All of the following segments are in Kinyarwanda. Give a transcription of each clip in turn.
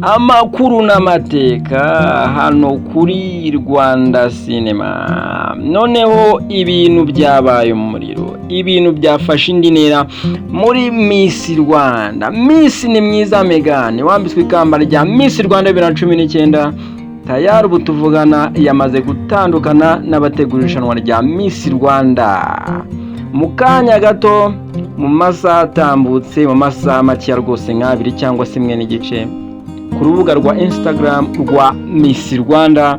Amakuru n'amateka hano kuri Rwanda Sinema. Noneho ibintu byabaye umuriro, ibintu byafashe indi ntera muri Miss Rwanda. Miss Nimwiza Meghan wambitswe ikamba rya Miss Rwanda 2019, tayari ubu tuvugana yamaze gutandukana n'abategura irushanwa rya Miss Rwanda. Mu kanya gato, mu masaha atambutse, mu masaha makeya rwose nk'abiri cyangwa se imwe n'igice, ku rubuga rwa Instagram rwa Miss Rwanda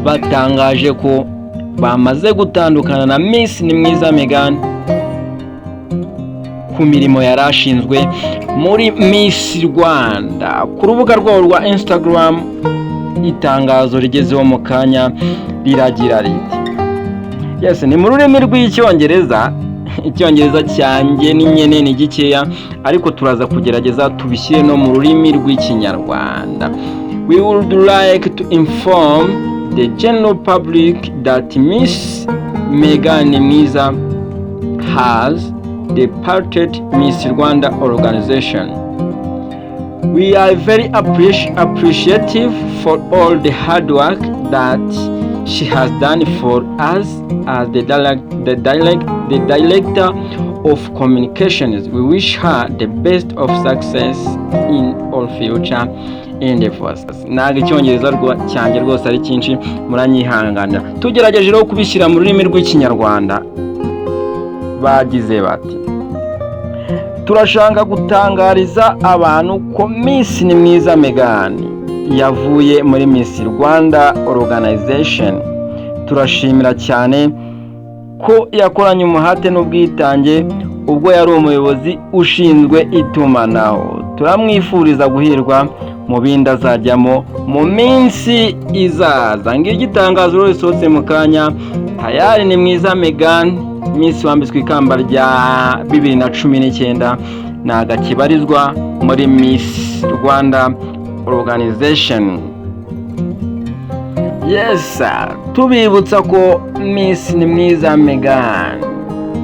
batangaje ko bamaze gutandukana na Miss Nimwiza Meghan ku mirimo yari ashinzwe muri Miss Rwanda. Ku rubuga rwabo rwa Instagram, itangazo rigezeho mu kanya riragira riti, yes, ni mu rurimi rw'Icyongereza. Icyongereza cyanjye ni nyene, ni gikeya, ariko turaza kugerageza tubishyire no mu rurimi rw'Ikinyarwanda. "We would like to inform the general public that Miss Meghan Mwiza has departed Miss Rwanda organization. We are very appreciative for all the hard work that she has done for us as the director of communications. We wish her the best of success in all future endeavors." Ntabwo Icyongereza cyanjye rwose ari cyinshi, muranyihanganira. Tugerageje rero kubishyira mu rurimi rw'Ikinyarwanda, bagize bati: "Turashaka gutangariza abantu ko Miss Nimwiza Meghan yavuye muri Miss Rwanda Organization. Turashimira cyane ko yakoranye umuhate n'ubwitange ubwo yari umuyobozi ushinzwe itumanaho. Turamwifuriza guhirwa mu bindi azajyamo mu minsi izaza." Ngiryo itangazo rero risohotse mu kanya. Tayari Nimwiza Meghan, Miss wambitswe ikamba rya 2019, ntabwo akibarizwa muri Miss Rwanda Organization. Yes, tubibutsa ko Miss Nimwiza Meghan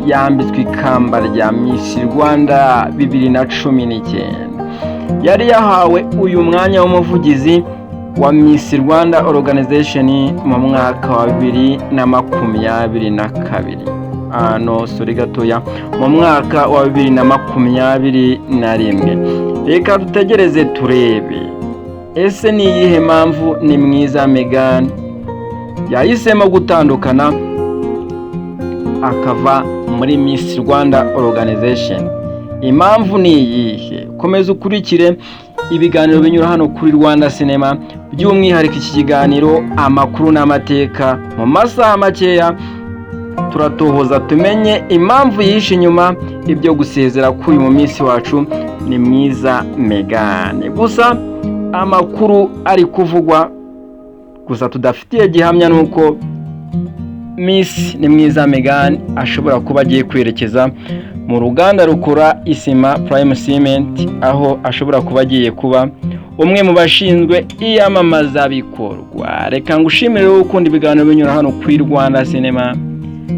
yambitswe ikamba rya Miss Rwanda 2019, yari yahawe uyu mwanya w'umuvugizi wa Miss Rwanda Organization mu mwaka wa 2022, no sorry gatoya, mu mwaka wa 2021. Reka dutegereze turebe, ese ni iyihe mpamvu Nimwiza Meghan yahisemo gutandukana akava muri Miss Rwanda Organization? Impamvu ni iyihe? Komeza ukurikire ibiganiro binyura hano kuri Rwanda Sinema, by'umwihariko iki kiganiro Amakuru n'Amateka. Mu masaha makeya turatohoza tumenye impamvu yihishe inyuma ibyo gusezera k'uyu mu Miss wacu Nimwiza Meghan. Gusa amakuru ari kuvugwa, gusa tudafitiye gihamya, ni uko Miss Nimwiza Meghan ashobora kuba agiye kwerekeza mu ruganda rukora isima Prime Cement, aho ashobora kuba agiye kuba umwe mu bashinzwe iyamamazabikorwa. Reka ngushimire wowe ukunda ibiganiro binyura hano kuri Rwanda Sinema.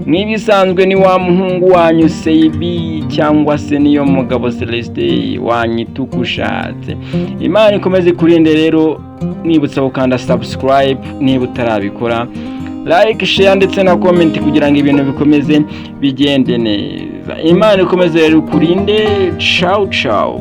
Nk'ibisanzwe ni wa muhungu wanyu Seibi, cyangwa se niyo mugabo Celestin, wanyita uko ushatse. Imana ikomeze ikurinde. Rero nibutsa gukanda subscribe niba utarabikora, like, share ndetse na comment, kugira ngo ibintu bikomeze bigende neza. Imana ikomeze rero ikurinde. Ciao ciao.